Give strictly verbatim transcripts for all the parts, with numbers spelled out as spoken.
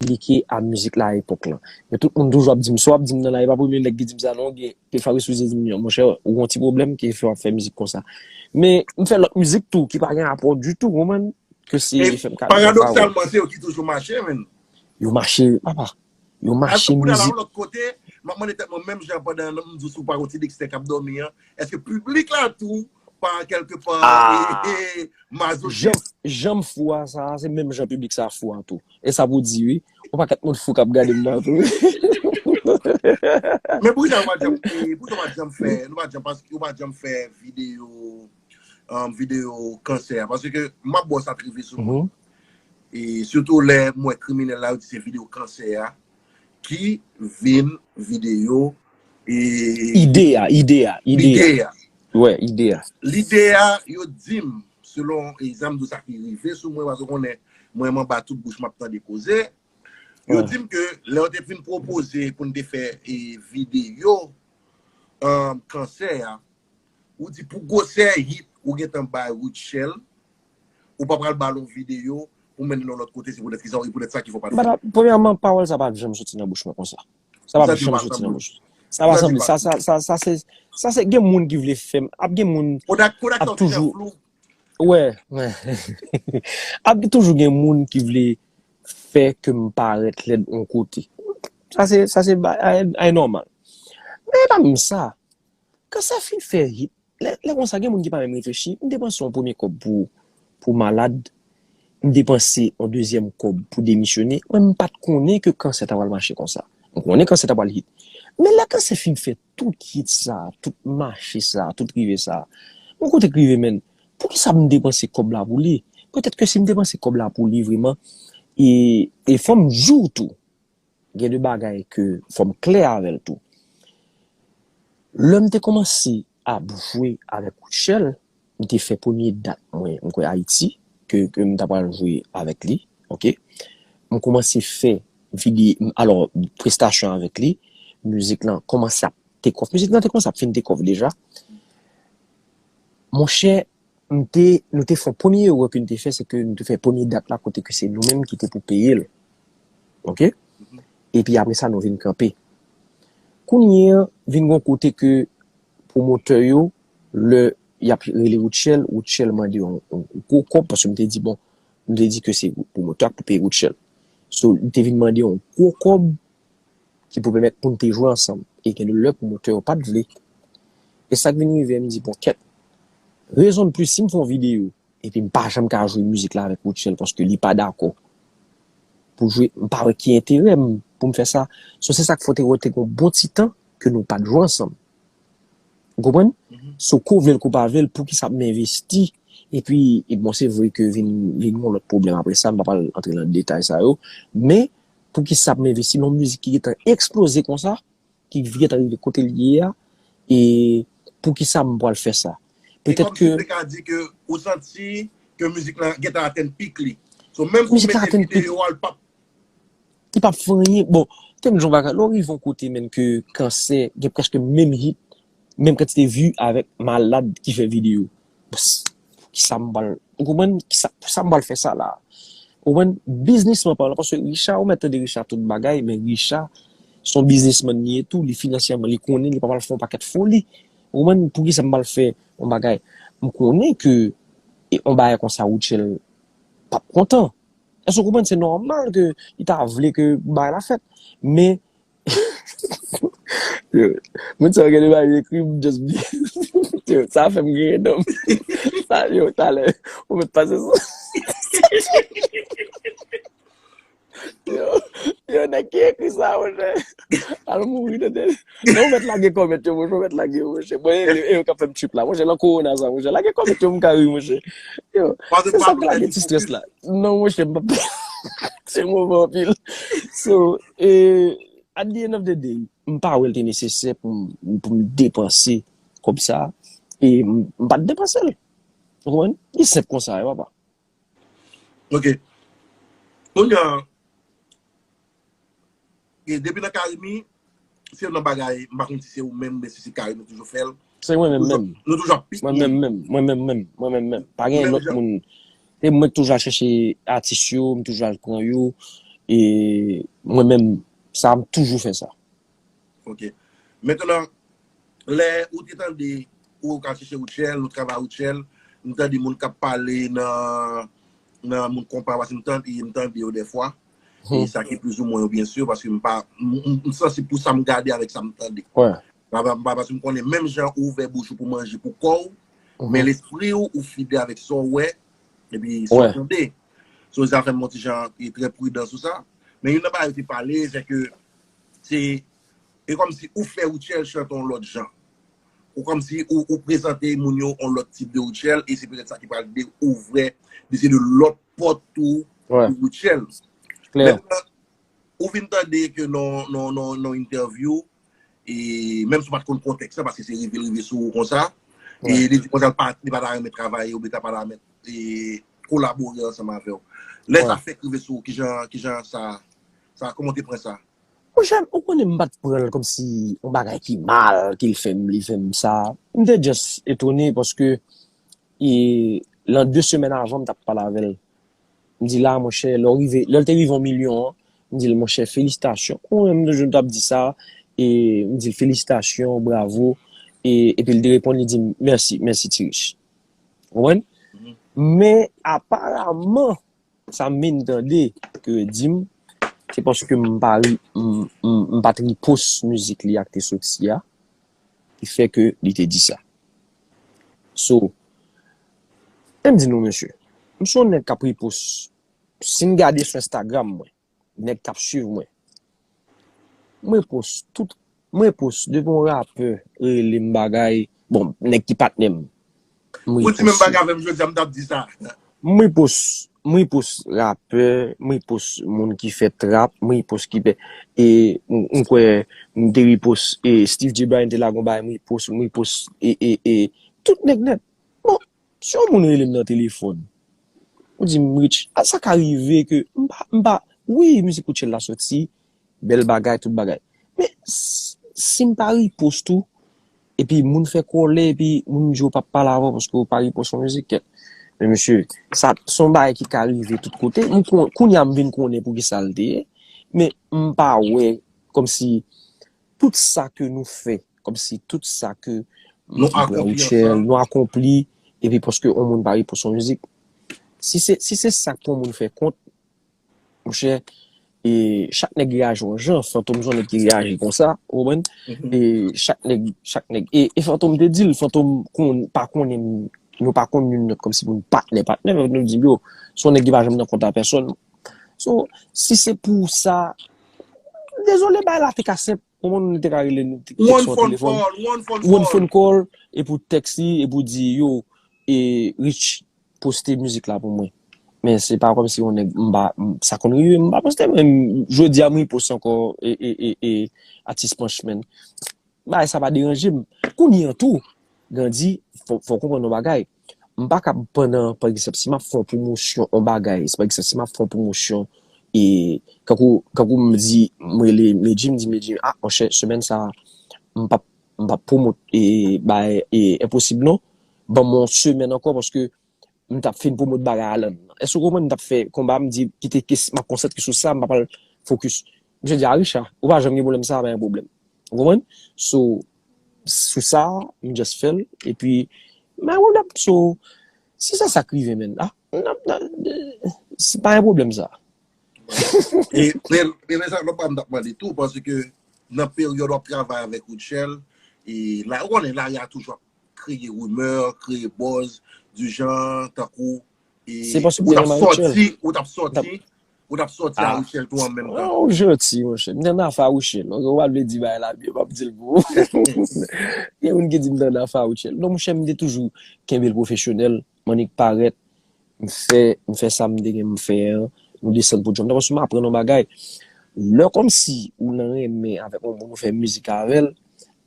aplike a mizik la epòk lan. Men tout moun toujou ap di m, sa w ap di m nan la, e pa premye nèg ki di m sa non, gen, ke Fabrice Rouzier di m, monchè, ou gon ti pwoblèm ki fè w ap fè mizik konsa. Men m fè lòt mizik tou, ki pa gen rapò ditou, ou konprann? Ke se E F M K, paradoksalman, se yo ki toujou mache, menn. Yo mache, papa. Yo mache mizik. Kounye a la, yon lòt kote, m ap mande tèt mwen menm jan pandan m di w si w pa gon ti dikstè k ap dòmi an, èske piblik la tou pa kèlke pa Ah. e, e, Jan, mazochis? Jan m fou a sa, se menm jan piblik sa fou a tou. E sa pou di, wi. Yon pakèt moun fou k ap gade m nan tou. Men poukisa nou pa janm, e, poukisa nou pa janm fè, nou pa janm, paske nou pa janm fè videyo, um, videyo kansè a? Paske m ap bò sa t rive sou mwen. Mhm. E sitou lè m wè kriminèl la, yo di se videyo kansè a ki vin videyo, e, Ide a, ide a, ide a. Ide a. Wè, ide a. Lide a, yo di m, selon, e, zanmi sa ki rive sou mwen, paske w konnen, mwen, m anba tout bouch, m ap tande koze. Yo Wè. di m ke lè yo te fin pwopoze pou n te fè, e, videyo, um, kansè a, ou di pou gwosè hit ou gentan bay Rutshelle, ou pa pral ba l yon videyo pou mennen l yon lòt kote, se poutèt kisa, e poutèt sa ki fè w pa t fè l. Premyèman, pawòl sa pa janm soti nan bouch mwen konsa. Sa pa janm soti nan bouch. Sa pa sanble. Sa, sa, sa, sa se, sa se gen moun ki vle fè m, ap gen moun Kodak, Kodak ap sa toujou flou. Wè, wè. Ap toujou gen moun ki vle fè ke m parèt lèd yon kote. Sa se, sa se ba-, ay, ay nòmal. Men e pa menm sa. Kansè fin fè hit. Lè, lè konsa, gen moun ki pa menm reflechi. M te panse yon premye kòb pou, pou malad. M te panse yon dezyèm kòb pou demisyone. Mwen, m pa t konnen ke kansè ta pral mache konsa. M konnen kansè ta pral hit. Men lè kansè fin fè tout hit sa, tout mache sa, tout rive sa, yon kote k rive, menn. Poukisa m depanse kòb la pou li? Petèt ke si m depanse kòb la pou li vreman, e, e fò m di w tou, gen de bagay ke fò m klè avè l tou. Lè m te kòmanse ap jwe avèk Rutshelle, m te fè premye dat mwen, m kwè Ayiti, ke, ke m ta pral jwe avèk li, oke? M kòmanse fè vide-, alò, prestasyon avèk li, mizik lan kòmanse ap take off. Mizik lan te kòmanse ap fin take off deja. Monchè, m te, nou te fè yon premye erè ke n te fè, se ke nou te fè premye dat la kote ke se nou menm ki te pou peye l. Oke? Epi apre sa, nou vin kanpe. Kounye a, vin gon kote ke pwomotè yo, lè y ap rele Rutshelle, Rutshelle mande yon, yon gwo kòb, paske m te di, bon, m te di ke se pwomotè a k pou peye Rutshelle. So, li te vin mande yon gwo kòb ki pou pèmèt pou n te jwe ansanm. E gen de lè pwomotè yo pa t vle. E sa k vin rive, m di, bon, kèt. Rezon de plis, si m fè yon videyo, epi m pa janm ka jwe mizik la avèk Rutshelle, paske li pa dakò pou jwe, m pa wè ki enterè m pou m fè sa. So, se sa k fè w te wè te gon bon ti tan ke nou pa t jwe ansanm. Ou konprann? So, ke w vle l, ke w pa vle l, poukisa m envesti? Epi, e bon, se vre ke vin, vin yon lòt pwoblèm apre sa, m pa pral antre nan detay sa yo, men poukisa m envesti nan yon mizik ki gentan eksploze konsa, ki gentan rive kote l ye a, e poukisa m pral fè sa? E petèt kòmsi ke w te ka di ke ou santi ke mizik lan gentan atenn pik li. So, menm si w mete videyo a, l p ap Li p ap fè anyen. Bon, te m di yon bagay, lè w rive yon kote, menn, ke kansè gen prèske menm hit, menm kantite view avèk malad ki fè videyo. Bas, kisa m pral, ou konprann? Kisa, sa m pral fè sa la? Ou konprann? Biznisman palan, paske Richard, ou mèt tande Richard tout bagay, men Richard, se yon biznismann li ye tou, li finansyèman, li konnen, li pa pral fè yon pakèt foli. Ou konprann? Poukisa m pral fè yon bagay? M konnen ke, e, yon bagay konsa, Rutshelle p ap kontan. Èske w konprann? Se nòmal ke li ta vle ke bagay la fèt. Men, yo, moun sa yo gen de bagay yo ekri, m just bliye. Yo, sa fè m griyen dan m. Sa, yo, talè, ou mèt pase sa. Yo, yo, nèg ki ekri sa, monchè. Al mouri, tande. Non, ou mèt lage kòmèt yo, monchè, ou mèt lage yo, monchè. Bon, e, e, e yo k ap fè m trip la, monchè, nan kowona sa, monchè. Lage kòmèt yo, m ka ri, monchè. Yo, se sa k lage ti strès la. Non, monchè, m p ap, se move anpil. So, e, at the end of the day, m pa wè l te nesesè pou m, pou m depanse kòb sa, e m, m pa t depanse l. Ou konprann? Li senp konsa, e papa. Ok. Kounye a, e depi nan Carimi, se youn nan bagay, m pa konn si se ou menm, men si se Carimi nou toujou fè l. Se mwen menm menm. Nou toujou ap piknye. Mwen menm menm, mwen menm menm, mwen menm menm. Pa gen lòt moun. E mwen k toujou al chèche atis yo, m toujou al pran yo. E mwen menm, sa, m toujou fè sa. Ok. Mentnan, lè ou te tande, ou ka chèche Rutshelle, nou travay Rutshelle, m tande moun k ap pale nan, nan moun konpa, paske m tande, m tande yo dèfwa. E sa ki plizoumwen yo, byen si, paske m pa, m, m, m sansib pou sa m gade avèk sa m tande. Wè. Pa, pa, pa, paske m konnen menm jan ou ouvè bouch ou pou manje pou kò w, men lespri w, ou fidèl avèk sa w wè, epi sa w tande. So, sa fè m yon ti jan e trè pridan sou sa. Men youn nan bagay yo te pale, se ke se, e kòmsi ou fè Rutshelle chante yon lòt jan. Ou kòmsi ou, ou prezante moun yo yon lòt tip de Rutshelle, e se petèt sa ki pral de ouvè, de se de lòt pòt tou Wè. Pou Rutshelle. Klè. Mentnan, ou vin tande ke nan, nan, nan, nan entèvyou, e menm si w pa t konn kontèks la, paske se rive l rive sou ou konsa, e li di konsa l pa, li pa ta renmen travay, oubyen ta pa ta renmen e kolabore ansanm avè w. Lè sa fèk rive sou ou, kijan, kijan sa, sa, kòman w te pran sa? Monchè, ou konnen m pa t pran l kòmsi yon bagay ki mal ke l fè m, li fè m sa. M te just etone paske e lan de semèn avan, m t ap pale avè l. M di la, monchè, lè w rive, lè l te rive yon milyon an, m di l, monchè, felisitasyon. Ou menm, m toujou t ap di sa, e m di l, felisitasyon, bravo. E, epi l te reponn, li di m, mèsi, mèsi, Ti Rich. Ou konprann? Men, aparaman, sa m vin tande ke yo di m, se paske m pa, m, m, m pa t repost mizik li a ki te soti a, ki fè ke li te di sa. So, e m di nou, mesye, m se yon nèg k ap repost. Si n gade sou Instagram mwen, nèg k ap swiv mwen, mwen post tout, mwen post depi yon rapè rele m bagay, bon, nèg ki patnè m. Ou di menm bagay avè m jodi a, m t ap di sa. Mwen post, mwen post rapè, mwen post moun ki fè trap, mwen post ki fè, e, m, m kwè, m te repost, e, Steve J Bryan te lage yon bagay, mwen post, mwen post, e, e, e, tout nèg nèt. Bon, si yon moun rele m nan telefòn, ou di m, Rich, a sa ka rive ke m pa, m pa, wi, mizik Rutshelle la soti, bèl bagay, tout bagay. Men, s, si m pa repost ou, epi moun fè kòlè, epi moun di w p ap pale avè w paske w pa repost yon mizik, kèt. Men mesye, sa, se yon bagay ki ka rive tout kote. M kon, kounye a m vin konnen poukisa l te ye, men m pa wè kòmsi tout sa ke nou fè, kòmsi tout sa ke Nou akonpli ansanm. Nou akonpli, epi paske yon moun pa repost yon mizik. Si se, si se sa k pou yon moun fè kont, monchè, e chak nèg reyaji yon jan, Fantom se yon nèg ki reyaji konsa, ou konprann? E chak nèg, chak nèg, e, e Fantom te di l, Fantom kon, pa konnen, nou pa konn youn lòt kòmsi pou n patnè, patnè, nou di m, yo, se yon nèg ki pa janm nan kont a pèsòn. So, si se pou sa, dezole, bagay la te ka senp, ou konprann, nou te ka rele nou, te, tèks sou telefòn. One phone call, one phone call, epi w tèks li, epi w di, yo, e Rich, poste mizik la pou mwen. Men se pa kòmsi yon nèg m pa, m, sa konn rive, m pa poste, men jodi a m repost ankò, e, e, e, e, atis Punchman. Bagay sa pa deranje m. Kounye an tou, Grandy, fò, fò w konprann yon bagay. M pa kab pandan, pa egzanp, si m ap fè yon pwomosyon, yon bagay, si pa egzanp, si m ap fè yon pwomosyon, e, kankou, kankou m di, m rele Medjy, m di Medjy, a, monchè, semèn sa, m p ap, m p ap pwomot, e, bay, e, Enposib non, ban m yon semèn ankò, paske m t ap fin pwomot bagay Alan nan. Èske w konprann? M t ap fè konba, m di, kite kes, m ap konsantre sou sa, m pa pral fokis. Misye di, a, Richard, ou pa janm gen pwoblèm sa, pa gen pwoblèm. Ou konprann? So, sou sa, m just fè l, epi, men ou ap, so, si se sa k rive, men, a, n ap, n ap, se pa gen pwoblèm sa. E, e, e men sa, lòt pa m t ap mande tou, paske nan peryòd w ap travay avèk Rutshelle, e la, ou konnen, lari a toujou ap kreye rimè, kreye buzz, di jan, tankou, e, Se paske ou te renmen Rutshelle. Ou t ap sòti, ou t ap sòti a Rutshelle tou an menm tan. Oh, ou janti, monchè. M te nan afè a Rutshelle. Ok, ou pa vle di bagay la byen, m ap di l pou ou. Gen moun ki di m te nan afè a Rutshelle. Non, monchè, m te toujou kenbe l pwofesyonèl, m annik parèt, m fè, m fè sa m te gen m fè an, nou desann pwodyòm nan, paske m aprann yon bagay. Lè kòmsi ou nan renmen avèk yon moun, ou fè mizik avè l,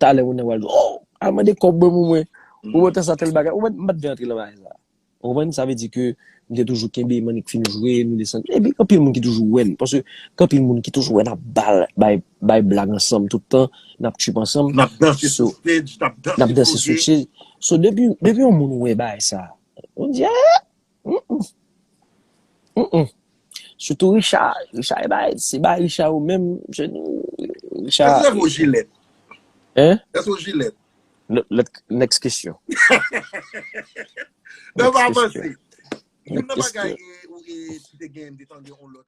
talè moun nan pral di, oh, al mande kòb mwen pou mwen. Ou mwen sa tèl bagay. Ou mwen, m pa t vle antre nan bagay sa. Ou konprann? Sa vle di ke m te toujou kenbe m annik fin jwe, nou desann. Epi, gen anpil moun ki toujou wè n. Paske, gen anpil moun ki toujou wè n ap bal, bay, bay blag ansanm tout tan, n ap trip ansanm. N ap danse sou stage, n ap danse sou stage. So, depi, depi yon moun wè bagay sa, ou di, eh, mm, mm. Mm, mm. Sitou Richard. Richard e bay, se bay Richard ou menm, je, Richard. Èske w jilèt? Hein? Èske w jilèt? N- let- Next question. Non, pa Next avanse. question. Youn nan Next bagay question. e, ou e, ki te gen, m te tande yon lòt